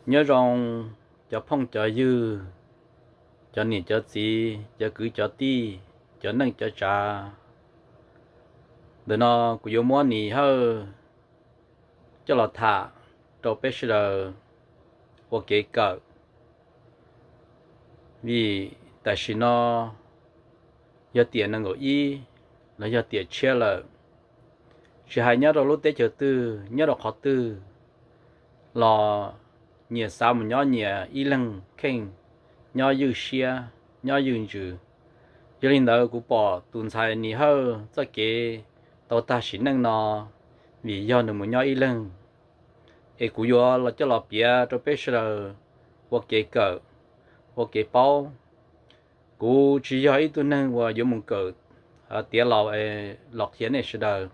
Nyob zoo cov phooj cov ywg, cov niam cov txiv, cov kwv cov tij, cov neej cov tsav. Ntawm no kuv yuav muab Nis Hawj coj los tham rau peb sawv daws ua kev kawm, vim tam sim no yog tiam nees nkaum ib los yog tiam tshiab lawm. Tsis hais nyob rau lub teb chaws twg, nyob rau qhov twg los nyias xav mus nyob nyias ib leeg kheej, nyob ywj siab, nyob ywj ntsws. Yog li ntawd kuv pom tus ntxhais Nis Hawj txoj kev tau tag sim neej no vim yog nws mus nyob ib leeg, es kuv yuav los coj los piav rau peb sawv daws ua kev kawm, ua kev paub. Kuv tsis yog ib tug neeg uas yuav mus kawm tiav laus los qhia nej sawv daws,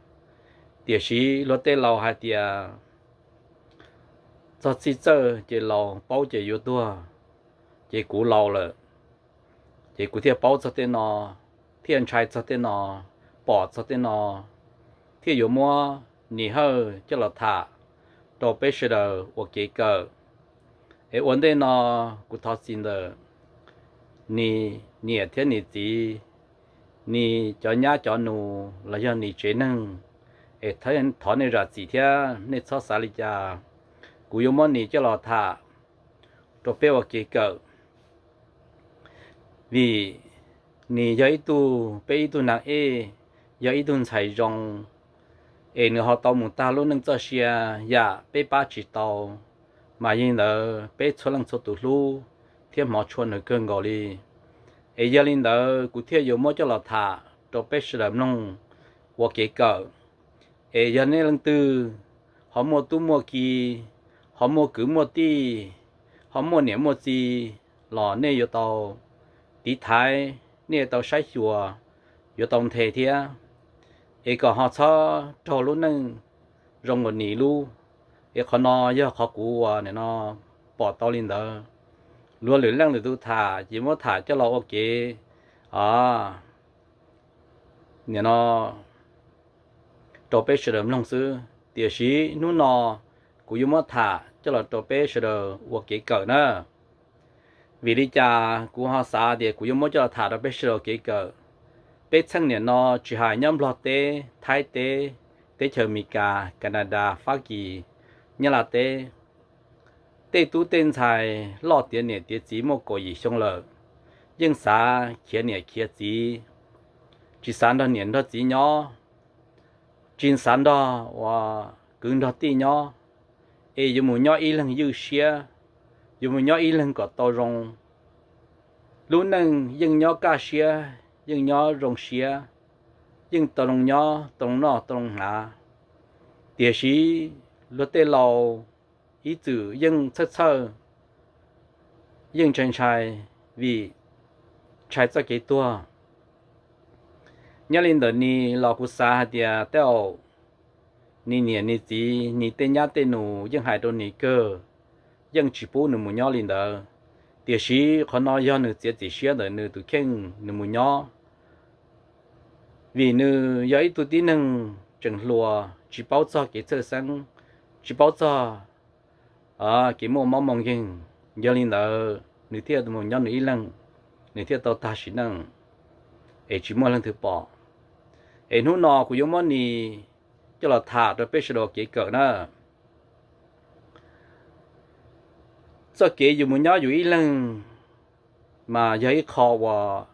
tiam sis luag tej laus hais tias txog txij txawj ces laus paub ces yuav tuag, ces kuv laus lawm, ces kuv thiaj paub txog tej no, thiaj ntshai txog tej no, pom txog tej no, thiaj yuav muab Nis Hawj coj los tham rau peb sawv daws ua kev kawm. Es ua ntej no kuv thov txim ntawm Nis niam thiab Nis txiv, Nis cov nyab cov nus los yog Nis tsev neeg, es thov nej zam txim thiab nej txhob xav li cas. Kuv yuav muab Nis coj los tham rau peb ua kev kawm, vim Nis yog ib tug, peb ib tug nas ej, yog ib tug ntxhais zoo, es nws ho tau mus tag lub neej txoj sia yam peb pab tsis tau, mas yog li ntawd peb txhua leej txhua tus hlub thiab hmov tshua nws kawg nkaus li. Es yog li ntawd kuv thiaj yuav muab coj los tham rau peb sawv daws mloog ua kev kawm. Es yog nej leej twg ho muaj tub muaj ki, ho muaj kwv muaj tij, ho muaj niam muaj txiv los nej yuav tau tiv thaiv, nej yuav tau saib xyuas, yuav tau nthe thiab, es kom ho txhob raug lub neej zoo nkaus Nis lub. Es qhov no yog qhov kuv uas nim no pom tau li ntawd. Luag lwm leej lwm tus tham ces muab tham coj los ua kev nim no rau peb sawv daws mloog xwb, tiam sis hnub no kuv yuav muab tham coj los rau peb sawv daws ua kev kawm na. Vim li cas kuv ho xav tias kuv yuav muab coj los tham rau peb sawv daws ua kev kawm? Peb txheej nim no tsis hais nyob Nplog teb, Thaib teb, teb chaws Amelikas, Kanadas, Fab Kis, Nyab Laj teb, tej tub tej ntxhais loj tiav niam tiav txiv muaj kaum yim xyoo lawm, yeej xav khiav niam khiav txiv, tsis xav nrog niam nrog txiv nyob, tsis xav nrog uas kwv nrog tij nyob, es yuav mus nyob ib leeg ywj siab, yuav mus nyob ib leeg kom tau zoo. Lub neej yeej nyob kaj siab, yeej nyob zoo siab, yeej tau zoo nyob, tau zoo noj, tau zoo hnav. Tiam sis luag tej laus ib txwm yeej txhawj txhawj, yeej ntshai ntshai, vim ntshai txoj kev tuag. Nyob li ntawm Nis los kuv xav hais tias tej zaum Nis niam Nis txiv, Nis tej nyab tej nus yeej hais rau Nis kawg, yeej tsis pub nws mus nyob li ntawd. Tiam sis qhov no yog nws txiav txim siab ntawm nws tus kheej nws mus nyob, vim nws yog ib tug tib neeg tseem hluas, tsis paub txog kev txhawj xeeb, tsis paub txog kev muaj mob muaj nkeeg. Yog li ntawd nws thiaj mus nyob nws ib leeg, nws thiaj tau tag sim neej, es tsis muaj leej twg pom. Es hnub no kuv yuav muab Nis coj los tham rau peb sawv daws kev kawm na. Txoj kev yus mus nyob yus ib leeg mas yog ib qho uas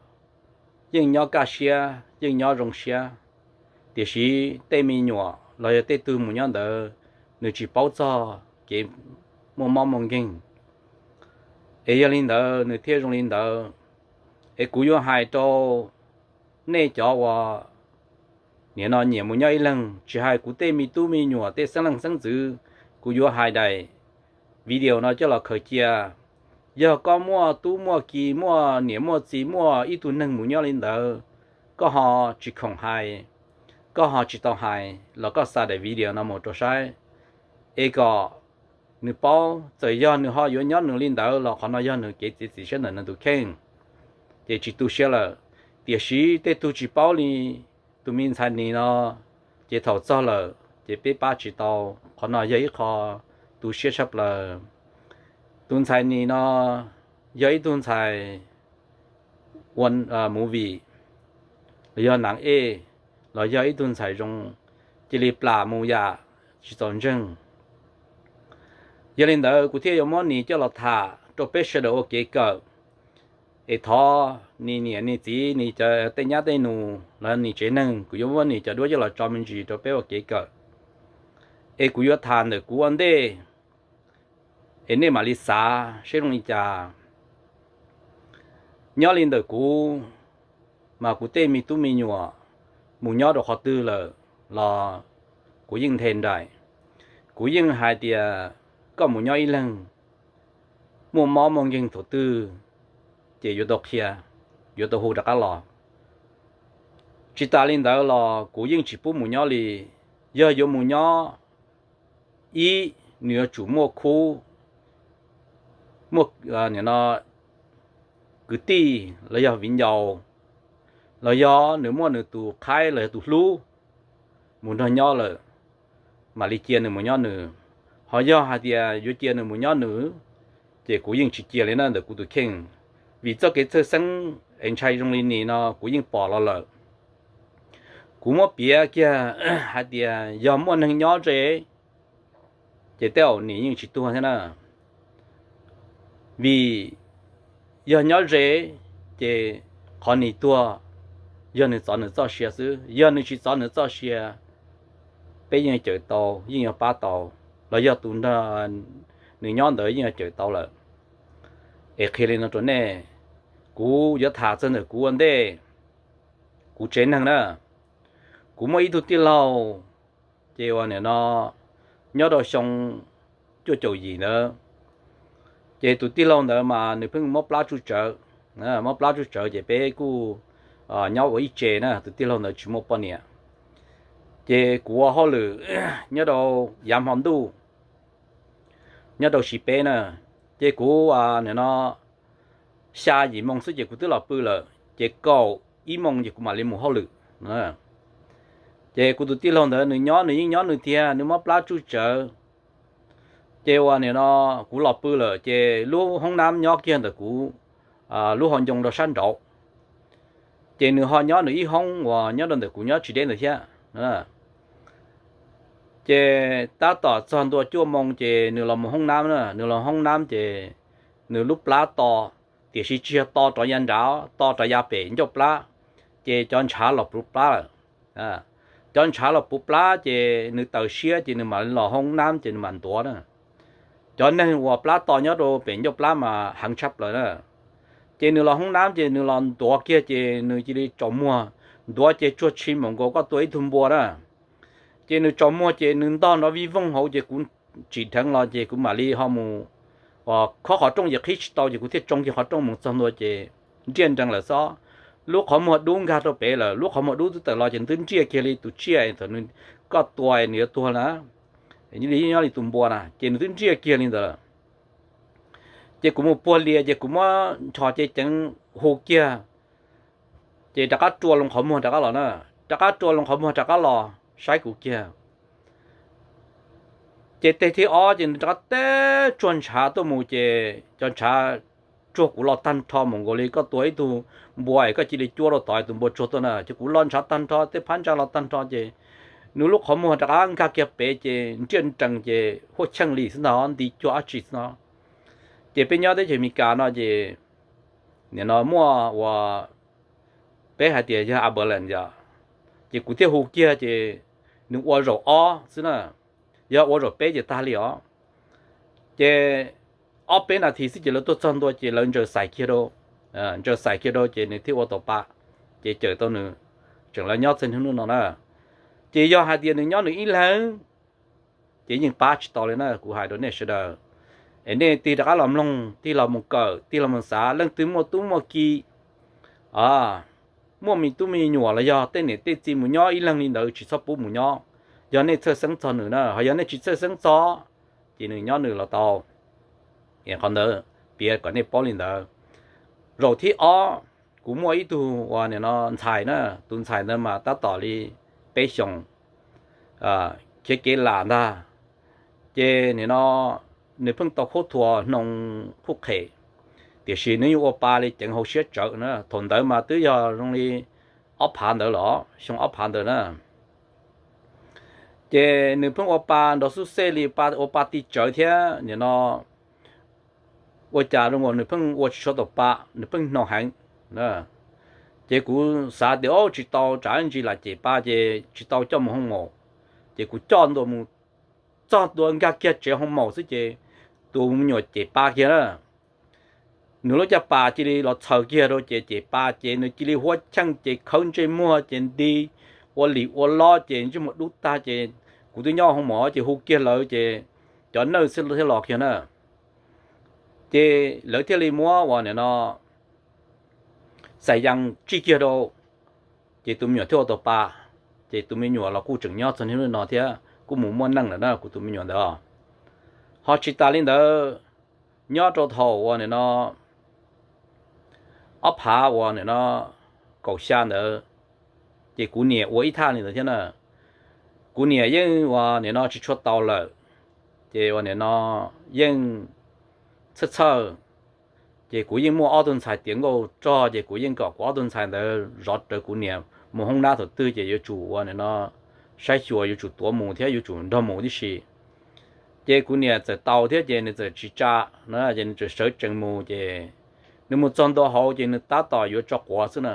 yeej nyob kaj siab, yeej nyob zoo siab, tiam sis tej me nyuam los yog tej tug mus nyob ntawd, nws tsis paub txog kev muaj mob muaj nkeeg, es yog li ntawd nws thiaj zoo li ntawd. Es kuv yuav hais rau nej cov uas nim no nyiam mus nyob ib leeg, tsis hais kuv tej me tub me nyuam tej xeeb leej xeeb ntxwv, kuv yuav hais daim video no coj los khaws cia. Yog koj muaj tub muaj ki, muaj niam muaj txiv, muaj ib tug neeg mus nyob li ntawd, koj ho tsis khoom hais, koj ho tsis tau hais los koj xa daim video no mus rau saib, es kom nws paub, txawm yog nws ho yuav nyob nws li ntawd los qhov no yog nws kev txiav txim siab ntawm nws tus kheej, ces tsis tu siab lawm. Tiam sis tej tug tsis paub li tus me ntxhais Nis no, ces thaum txog lawm ces peb pab tsis tau. Qhov no yog ib qho tu siab tshaj plaws. Tus ntxhais Nis no yog ib tug ntxhais ua movie, los yog nav ej, los yog ib tug ntxhais zoo, cia li plam mus yam tsis txaus ntseeg. Yog li ntawd kuv thiaj yuav muab Nis coj los tham rau peb sawv daws ua kev kawm, es thov Nis niam Nis txiv, Nis cov tej nyab tej nus los Nis tsev neeg, kuv yuav muab Nis cov duab coj los tso me ntsis rau peb ua kev kawm. Es kuv yuav tham ntawm kuv ua ntej, es nej mam li xav seb zoo li cas. Nyob li ntawm kuv, mas kuv tej me tub me nyuam mus nyob rau qhov twg lawm los kuv yeej nthe nraim. Kuv yeej hais tias koj mus nyob ib leeg, muaj mob muaj nkeeg thaum twg ces yuav tau qhia, yuav tau hu rov qab los. Tsis tas li ntawd los kuv yeej tsis pub mus nyob li. Yog yuav mus nyob, ib, nws yuav tsum muaj khub, muaj kwv tij los yog viv ncaus, los yog nws muaj nws tus qhaib los yog tus hlub mus nrog nyob lawm, mam li cia nws mus nyob nws. Ho yog hais tias yuav cia nws mus nyob nws, ces kuv yeej tsis cia li na ntawm kuv tus kheej. Vim txoj kev txhawj xeeb es ntshai zoo li Nis no kuv yeej pom los lawm. Kuv muab piav kiag hais tias yog muaj neeg nyob ze, ces tej zaum Nis yeej tsis tuag thiab na. Vim yog nyob ze, ces qhov Nis tuag yog nws txov nws txoj sia xwb. Yog nws tsis txov nws txoj sia, peb yeej cawm tau, yeej yuav pab tau, los yog tus nrog nws nyob ntawd yeej yuav cawm tau lawm. Es qhia li no rau nej, kuv yuav tham txog ntawm kuv ua ntej, kuv tsev neeg na. Kuv muaj ib tug tij laug, ces uas nim no nyob rau xyoo cuaj caum yim ntawd, ces tus tij laug ntawd mas nws pheej mob plab tsuj tsawv. Mob plab tsuj tsawv ces peb kuj nyob ua ib tse na, tus tij laug ntawd tsis muaj poj niam. Ces kuv ua hauj lwm nyob rau yav hmo ntuj, nyob rau Siv Peb na, ces kuv nim no xya yim moo xwb ces kuv twb los pw lawm, ces kaum ib moo ces kuv mam li mus hauj lwm. Ces kuv tus tij laug ntawd nws nyob nws yeej nyob nws tiag, nws mob plab tsuj tsawv. Ces uas nim no kuv los pw lawm ces lub hoob nab nyob kiag ntawm kuv lub hauv ncoo rau sab nraud. Ces nws ho nyob nws ib hoob uas nyob rau ntawm kuv nyob tsis deb ntawd thiab. Ces tab tom txog ntua cuaj moo ces nws los mus hoob nab na, nws los hoob nab ces nws lub plab to, tiam sis tsis yog to rov yav nrad, to rov yav pem ncauj plab, ces cov ntshav los puv plab lawm. Cov ntshav los puv plab ces nws taws siab ces nws mam los hoob nab ces nws mam ntuav na. Cov neeg uas plab to nyob rau pem ncauj plab mas heev tshaj plaws na. Ces nws los hoob nab ces nws los ntuav kiag ces nws cia li tsaus muag, ntuav ces tsuag tshis npaum nkaus koj tua ib tug npua na. Ces nws tsaus muag ces nws ntog nrov vij voog hauv ces kuv tsim dheev los ces kuv mam li ho mus, khob qhov rooj ces qhib tsis tau ces kuv thiaj tsoo kiag qhov rooj mus txog ntua ces nriaj nrees lawm xwb. Lub qhov muag dub nkag rau pem lawm, lub qhov muag dub twb tawm los ces nws twb nriaj kiag li tus tsiaj thaum nws, koj tua nws yuav tuag na, li nyob li tus npua na ces nws twb nriaj kiag li ntawd lawm. Ces kuv mus puag lias ces kuv muab nrho cev ceev hu kiag, ces rov qab rua loo qhov muag rov qab los na, rov qab rua loo qhov muag rov qab los saib kuv kiag. Ces teg thib ob ces nws rov qab teb tsuag ntshav tuaj mus ces cov ntshav tsuag kuv los tag nrho mus nkaus li koj tua ib tug npua es koj cia li cuab rau tod tus npua tsuag tuaj na, ces kuv los ntshav tag nrho, tej phab ntsa los tag nrho ces nws lub qhov muag rov qab nkag kiag pem ces nriaj nrees ces huaj cheej li xwb ntag, nti cuag dab tsi xwb no. Ces peb nyob teb chaws Amelikas no ces nim no muaj uas peb hais tias yog ambulance yom, ces kuv thiaj hu kiag ces nws ua zaum ob xwb na, yog ua zaum peb ces tag li os. Ces ob peb nas this xwb ces lawv tuaj txog ntua ces lawv ntsaws xais kiag rau, ntsaws xais kiag rau ces nws thiaj ua tau pa, ces cawm tau nws tseem los nyob txog niaj hnub no na. Ces yog hais tias nws nyob nws ib leeg ces yeej pab tsis tau li na, kuv hais rau nej sawv daws. Es nej tig rov qab los mloog, tig los mus kawm, tig los mus xav, leej twg muaj tub muaj ki, muaj me tub me nyuam los yog tej niam tej txiv mus nyob ib leeg li ntawd tsis txhob pub mus nyob. Yog nej txhawj xeeb txog nws na, ho yog nej tsis txhawj xeeb txog, ces nws nyob nws los tau. Qhov ntawd piav kom nej paub li ntawd. Zaum thib ob, kuv muaj ib tug uas nim no ntxhais na, tus ntxhais ntawd mas tab tom li peb xyoos, khiav kev lam ntag. Ces nim no nws pheej tau khaub thuas hnoos qhuj qhem, tiam sis nws yeej ua pa li ceev hauv siab tsawv na. Thaum ntawd mas twb yog zoo li ob phav ntawd los, xyoo ob phav ntawd na. Ces nws pheej ua pa nrov xub xej li, ua pa ti tsawv thiab nim no ua cas zoo nkaus nws pheej ua tsis tshua tau pa, nws pheej hnoos heev. Ces kuv xav tias, o, tsis tau tsam ntsis lam cem pa ces tsis tau coj mus hoo maum. Ces kuv coj ntua mus txog ntua nkag kiag tsev hoo maum xwb ces tus me nyuam cem pa kiag na. Nws lub caj pas cia li los txhaws kiag rau ces cem pa ces nws cia li huab cheej ces khawb ntsej muag ces nti ua lim ua lob ces ntsej muag dub tag ces kuv twb nyob hoo maum ces hu kiag lawv ces cov nawj thiaj los kiag na. Ces lawv thiaj li muab uas nim no xais yas tsij kiag rau, ces tus me nyuam thiaj ua tau pa. Ces tus me nyuam los kuj tseem nyob txog niaj hnub no thiab kuj mus muaj neej lawm na kuv tus me nyuam ntawd. Ho tsis tas li ntawd, nyob rau thaum uas nim no ob phav uas nim no kaum xya ntawd, ces kuv niam ua ib thaj li ntawd thiab na. Kuv niam yeej uas nim no tsis tshua tau lawm, ces uas nim no yeej txhawj txhawj. Ces kuv yeej muaj ob tug ntxhais tiav nkauj rog, ces kuv yeej kom kuv ob tug ntxhais ntawd zov rawv kuv niam mus hoob nab thaum twg ces yuav tsum uas nim no saib xyuas, yuav tsum tuav mus thiab yuav tsum nrog mus tib si. Ces kuv niam txawm tau thiab ces nws txawm tsis tsa na, ces nws txawm sawv tsees mus ces nws mus txog ntua hauv ces nws tab tom yuav tso quav xwb na.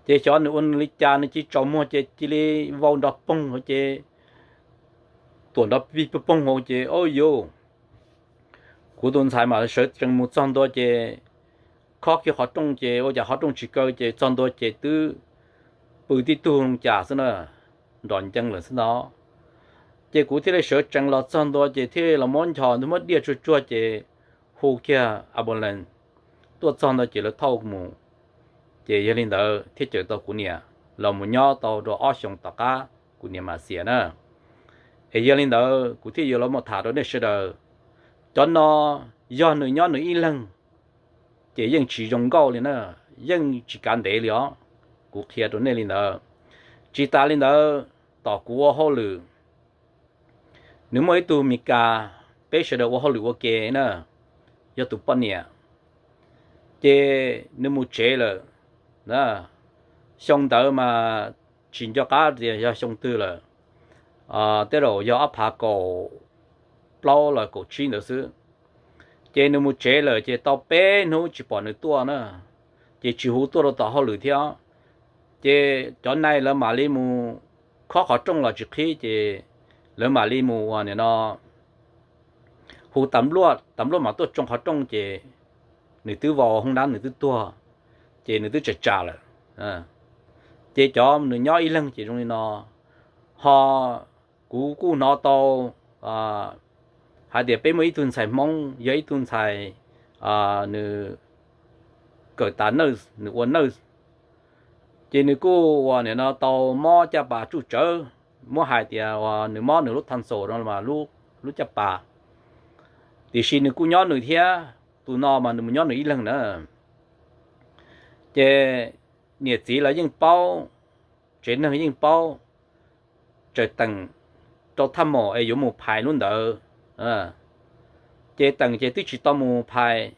Ces xyov nws ua li cas nws cia li tsaus muag ces cia li vau nrov poog hauv ces tuam nrov pig poog hauv ces, o yus, kuv tus ntxhais mas sawv tsees mus txog ntua ces khob kiag qhov rooj ces ua cas qhov rooj tsis kaw ces txog ntua ces twb pw tib tug loo cas xwb na, nrov ncees lawm xwb ntag. Ces kuv thiaj li sawv tsees los txog ntua ces thiaj los muab nchos ntua muab diaj tsuag tsuag ces hu kiag ambulance tuaj txog ntua ces lawv thauj mus. Ces yog li ntawd thiaj cawm tau kuv niam los mus nyob tau rau ob xyoos tom qab kuv niam mam xiam na. Es yog li ntawd kuv thiaj yuav los mus tham rau nej sawv daws, cov no yog nws nyob nws ib leeg ces yeej tsis zoo nkauj li na, yeej tsis kav ntev li os. Kuv qhia rau nej li ntawd. Tsis tas li ntawd, tom kuv ua hauj lwm, nws muaj ib tug Mes Kas, peb sawv daws ua hauj lwm ua ke na, yog tus poj niam, ces nws mus tsev lawm. Xyoo ntawd mas tsis nco qab tias yog xyoo twg lawm, tej zaum yog ob phav kaum plaub los kaum tsib ntawd xwb. Ces nws mus tsev lawm ces tau peb hnub tsis pom nws tuaj na, ces tsis hu tuaj rau tom hauj lwm thiab. Ces cov nais lawv mam li mus khob qhov rooj los tsis qhib ces lawv mam li mus uas nim no hu tas npluaj, tas npluaj mam tuaj tsoo qhov rooj ces nws twb vau hoob nab nws twb tuag, ces nws twb tsam tsam lawm. Ces cov nws nyob ib leeg ces zoo li no. Ho kuv kuj hnov tau hais tias peb muaj ib tug ntxhais Hmoob, yog ib tug ntxhais nws kawm tas nawj, nws ua nawj, ces nws kuj uas nim no tau mob caj pas tsuj tsawv, muab hais tias uas nws mob nws lub thaj xaum no mas lub caj pas, tiam sis nws kuj nyob nws thiab, tus no mas nws mus nyob nws ib leeg na. Ces niam txiv los yeej paub, tsev neeg yeej paub, tseem teem rau thaj maum es yuav mus phais lub ntawd. Ces teem ces twb tsis tau mus phais,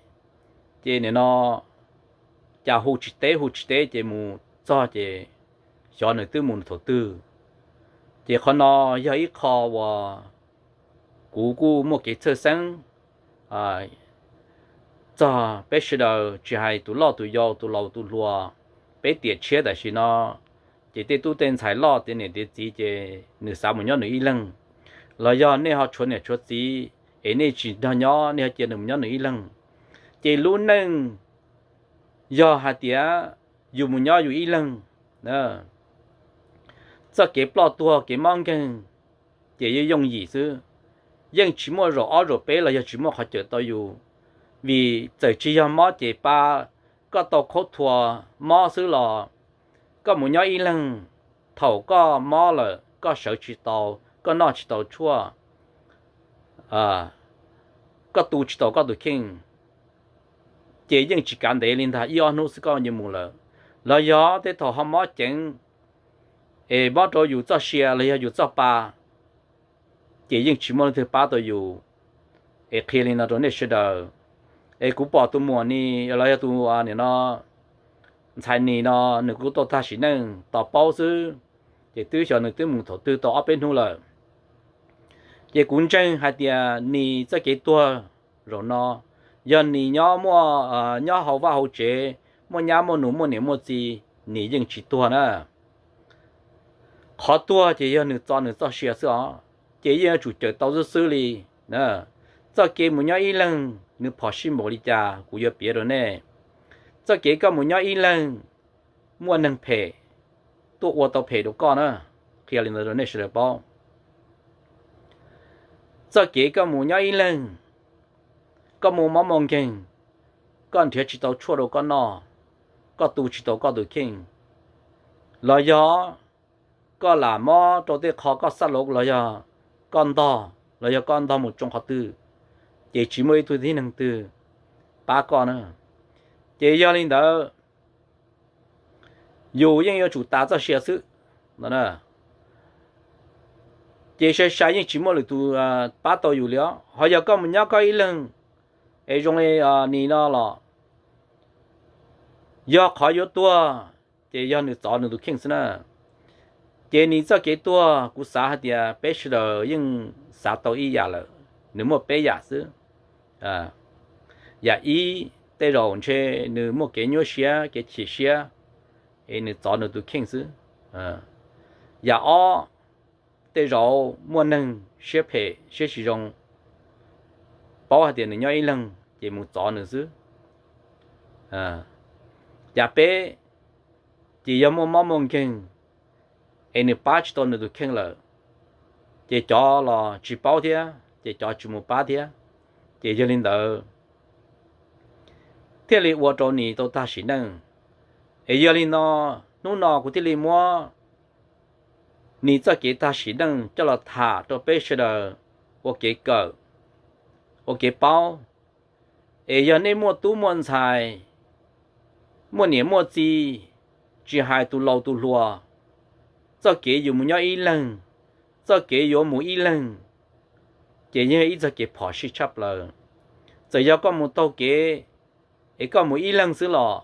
ces nim no cas hu tsis teb hu tsis teb ces mus txog ces xyov nws twb mus thaum twg. Ces qhov no yog ib qho uas kuv kuj muaj kev txhawj xeeb txog peb sawv daws, tsis hais tus loj tus yau, tus laus tus hluas, peb tiam tshiab tam sim no, ces tej tub tej ntxhais loj tiav niam tiav txiv ces nws xav mus nyob nws ib leeg, los yog nej ho tshuav niam tshuav txiv es nej tsis nrog nyob, nej ho cia nws mus nyob nws ib leeg. Ces lub neej yog hais tias yus mus nyob yus ib leeg, txoj kev ploj tuag kev mob nkeeg ces yeej yooj yim xwb, yeej tsis muaj zaum ob zaum peb los yog tsis muaj qhov cawm tau yus. Vim txawm tsis yog mob ces pa, koj tau khaub thuas mob xwb los koj mus nyob ib leeg, thaum koj mob lawm koj sawv tsis tau, koj noj tsis tau tshuaj, koj tu tsis tau koj tus kheej, ces yeej tsis kav ntev li ntag, ib ob hnub xwb koj yuav mus lawm. Los yog tej thaum ho mob ceev es mob rau yus txoj sia los yog yus txoj pa, ces yeej tsis muaj leej twg pab tau yus. Es qhia li no rau nej sawv daws, es kuv pom tus muam Nis los yog tus, nim no ntxhais Nis no, nws kuj tau tag sim neej tos paub xwb, ces twb xyov nws twb mus thaum twg tau ob peb hnub lawm. Ces kuv ntseeg hais tias Nis txoj kev tuag zaum no, yog Nis nyob muaj, nyob hauv vaj hauv tsev, muaj nyab muaj nus muaj niam muaj txiv, Nis yeej tsis tuag na. Qhov tuag ces yog nws txo nws txoj sia xwb os, ces yeej yuav tsum cawm tau xwb xwb li. Txoj kev mus nyob ib leeg nws phom sij npaum li cas kuv yuav piav rau nej. Txoj kev koj mus nyob ib leeg, muaj neeg phem tuaj ua tau phem rau koj na, qhia li ntawd rau nej sawv daws paub. Txoj kev koj mus nyob ib leeg, koj muaj mob muaj nkeeg, koj nrhiav tsis tau tshuaj rau koj noj, koj tu tsis tau koj tus kheej, los yog koj lam mob rau tej qho koj xab lav los yog koj ntog, los yog koj ntog mus tsoo qhov twg, ces tsis muaj ib tug tib neeg twg pab koj na. Ces yog li ntawd, yus yeej yuav tsum tas txoj sia xwb no. Ces sai sai yeej tsis muaj lwm tus pab tau yus li os. Ho yog koj mus nyob koj ib leeg, es zoo li Nis no los, yog qhov yuav tuag, ces yog nws txov nws tus kheej xwb na. Ces Nis txoj kev tuag kuv xav hais tias peb sawv daws yeej xav tau ib yam lawm, nws muaj peb yam xwb. Yam ib, tej zaum ntshe nws muaj kev nyuaj siab kev chim siab, es nws txov nws tus kheej xwb. Yam ob, tej zaum muaj neeg siab phem siab tsis zoo, paub hais tias nws nyob ib leeg ces mus txov nws xwb. Yam peb, ces yog muaj mob muaj nkeeg, es nws pab tsis tau nws tus kheej lawm, ces cov los tsis paub thiab ces cov tsis mus pab thiab. Ces yog li ntawd thiaj li ua rau Nis tau tag sim neej. Es yog li no, hnub no kuv thiaj li muab Nis txoj kev tag sim neej coj los tham rau peb sawv daws ua kev kawm, ua kev paub. Es yog nej muaj tub muaj ntxhais, muaj niam muaj txiv, tsis hais tus laus tus hluas, txoj kev yus mus nyob ib leeg, txoj kev yuav mus ib leeg, ces yog ib txoj kev phom sij tshaj plaws. Txawm yog koj mus taug kev, es koj mus ib leeg xwb los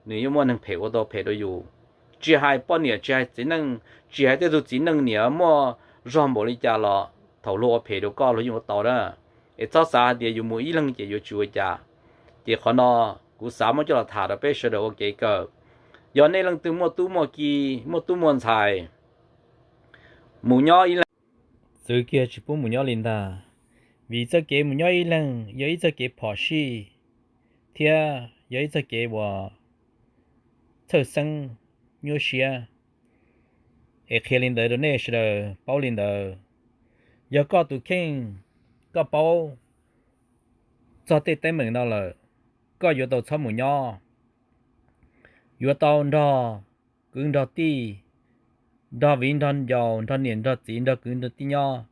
nws yeej muaj neeg phem ua tau phem rau yus. Tsis hais poj niam, tsis hais txiv neej, tsis hais tej tug txiv neej niam muaj zog npaum li cas los thaum luag ua phem rau koj luag yeej ua tau na. Es txhob xav hais tias yus mus ib leeg ces yuav tsis ua cas. Ces qhov no kuv xav muab coj los tham rau peb sawv daws ua kev kawm. Yog nej leej twg muaj tub muaj ki, muaj tub muaj ntxhais, mus nyob ib leeg, txwv kiag tsis pub mus nyob li ntag, vim txoj kev mus nyob ib leeg yog ib txoj kev phom sij thiab yog ib txoj kev uas txhawj xeeb, nyuaj siab. Es qhia li ntawd rau nej sawv daws paub li ntawd. Yog koj tus kheej, koj paub txog tej teeb meem no lawm, koj yuav tau txhob mus nyob. Yuav tau nrog kwv nrog tij, nrog viv nrog ncaus, nrog niam nrog txiv, nrog kwv nrog tij nyob,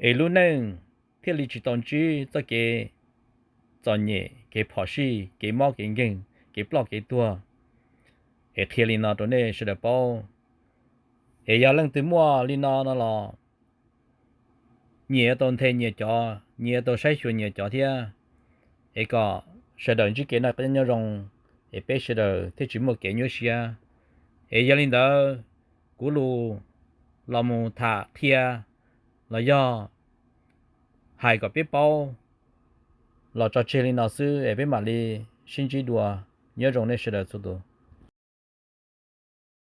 es lub neej thiaj li tsis tau ntsib txoj kev txom nyem, kev phom sij, kev mob kev nkeeg, kev ploj kev tuag. Es qhia li no rau nej sawv daws paub. Es yog leej twg muaj li no no los nyias yuav tau nthe nyias cov, nyias yuav tau saib xyuas nyias cov thiab, es kom sawv daws ntsib kev noj qab nyob zoo, es peb sawv daws thiaj tsis muaj kev nyuaj siab. Es yog li ntawd, kuv lus los mus tham qhia los yog hais kom peb paub los tso tseg li no xwb, es peb mam li sib ntsib dua. Nyob zoo nej sawv daws txhua tus.